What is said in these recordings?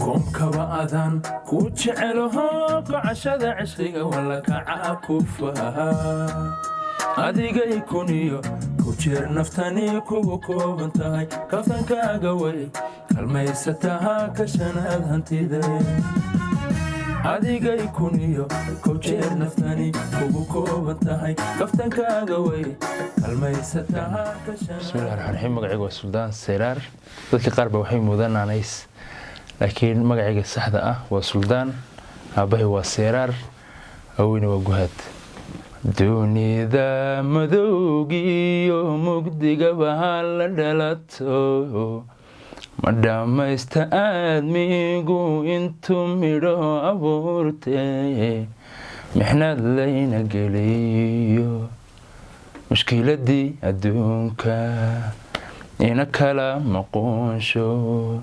Koonkaba adaan ku jecelaho, gocashada cishqiga wala kaca kufaha. Adigay kuniyo ku jeer naftani kugu kooban tahay, kaftankaaga way kalmaysataha kashanaad hantida. Adigay kuniyo ku jeer naftani kugu kooban tahay, kaftankaaga way kalmaysataha. Bismillahi raxmaan raxiim. Magacayga waa Suldaan Seyraar. Dadka qaar ba waxay moodaan naanays, laakiin magacayga saxda ah waa Suldaan. Aabbahay waa Seyraar, aweyna waa Guhaad. Dunida madowgiiyo mugdigaba ha la dhalato, ma dhammaysta aadmigu intuu midho abuurtee. Mixnad layna geliyo mushkiladii adduunka, ina kala maquunsho,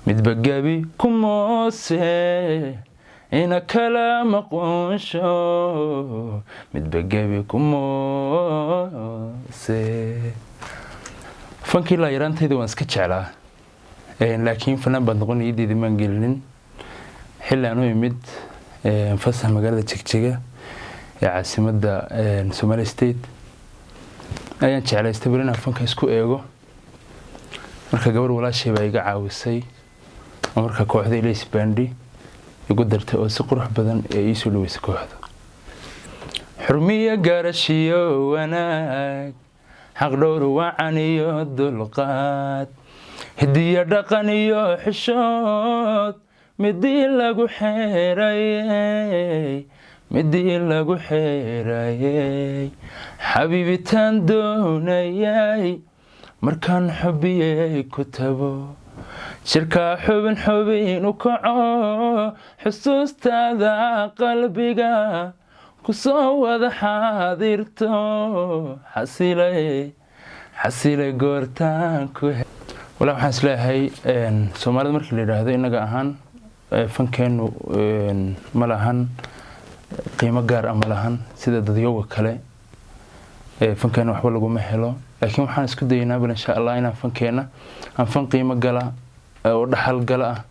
midba gebi ku moose. Ina kala maquunsho, midba gebi ku moose. Fankii laa yaraantayda waan iska jeclaa, laakiin fanaan baad noqon niyadeyda maan gelinin. Xilli aan u imid fasax magaalada Jigjiga ee caasimadda Somali State ayaan jeclaystay bal inaan fanka isku eego. Marka gabar walaashay baa iga caawisay oo marka kooxda Ilays Band igu dartay, oo si qurux badan ee iisoo dhaweysay kooxda. Xurmiyo, garashiyo, wanaag, xaqdhowr wacan iyo dulqaad, hidiyo dhaqan iyo xishood, midii lagu xeerayey, midii lagu xeerayey. Xabiibitaan doonayay markaan xubiyey ku tabo, jirkaa xubin xubin u kaco, xusuustaada qalbiga kusoo wada xaadirto, xasilay, xasilay goortaan ku. Walaa, waxaan isleeyahay Soomaalida markii la yidhaahdo, innaga ahaan fankeenu ma lahan qiimo gaar ah, ma lahan sida dadyowga kale. Fankeena waxba laguma helo, laakiin waxaan isku daynaa bal insha Allah inaan fankeena aan fan qiimo gala oo dhaxal gala ah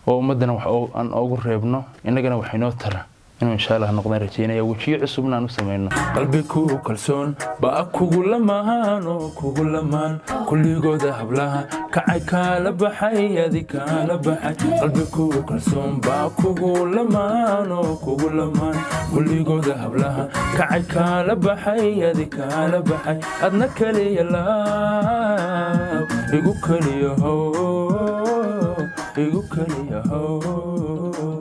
oo ummadana wax aan oogu reebno, innagana wax inoo tara inuu insha Allah noqdaan rajeynaya, wejiyo cusubna aan u sameyno. Qalbi ku kalsoon baa kugu lamaan oo kugu lamaan, kulligooda hablaha kacay kaala baxay, adi kaala baxay. Qalbi ku kalsoon baa kugu lamaan oo kugu lamaan, kulligooda hablaha kacay kaala baxay, adi kaala baxay. Adna kaliya laab igu kaliya how, igu kaliya how.